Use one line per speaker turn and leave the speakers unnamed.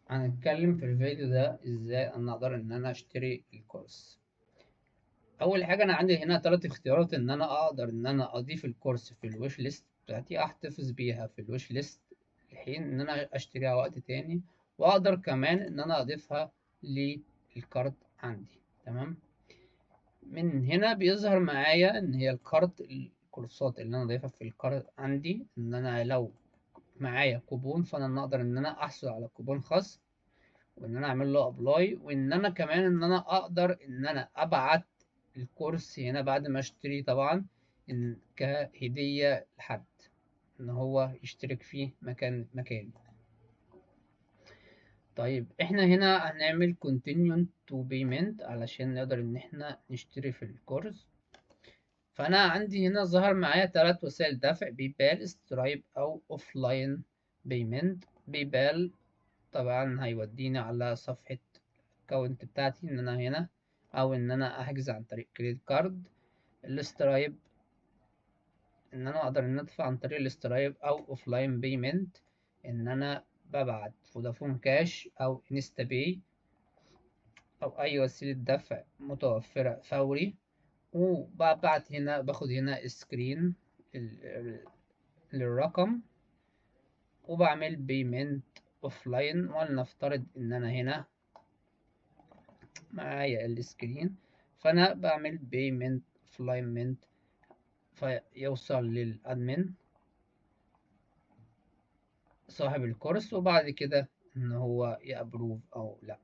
هنتكلم في الفيديو ده ازاي انا اقدر ان انا اشتري الكورس. اول حاجه انا عندي هنا 3 اختيارات، ان انا اقدر ان انا اضيف الكورس في ال wish list بتاعتي، احتفظ بيها في ال wish list لحين ان انا اشتريها وقت تاني، واقدر كمان ان انا اضيفها لل cart عندي. تمام، من هنا بيظهر معايا ان هي ال cart، الكورسات اللي انا ضايفها في ال cart عندي، ان انا لو معايا كوبون فانا اقدر ان انا احصل على كوبون خاص وان انا اعمل له apply، وان انا كمان ان انا اقدر ان انا ابعت الكورس هنا بعد ما اشتري طبعا إن كهدية لحد ان هو يشترك فيه مكاني. طيب احنا هنا هنعمل continue to payment علشان نقدر ان احنا نشتري في الكورس. فانا عندي هنا ظهر معايا 3 وسائل دفع: PayPal، Stripe، او offline payment. PayPal طبعا هيوديني على صفحة ال account بتاعتي ان انا هنا، او ان انا احجز عن طريق credit card. ال Stripe ان انا اقدر ان ادفع عن طريق ال Stripe، او offline payment ان انا ببعت فودافون كاش او InstaPay او اي وسيلة دفع متوفرة فوري. وببعت هنا، باخد هنا screen للرقم وبعمل payment offline. ولنفترض ان انا هنا معايا ال screen، فانا بعمل payment offline فيوصل لل admin صاحب الكورس، وبعد كده ان هو ي approve او لا.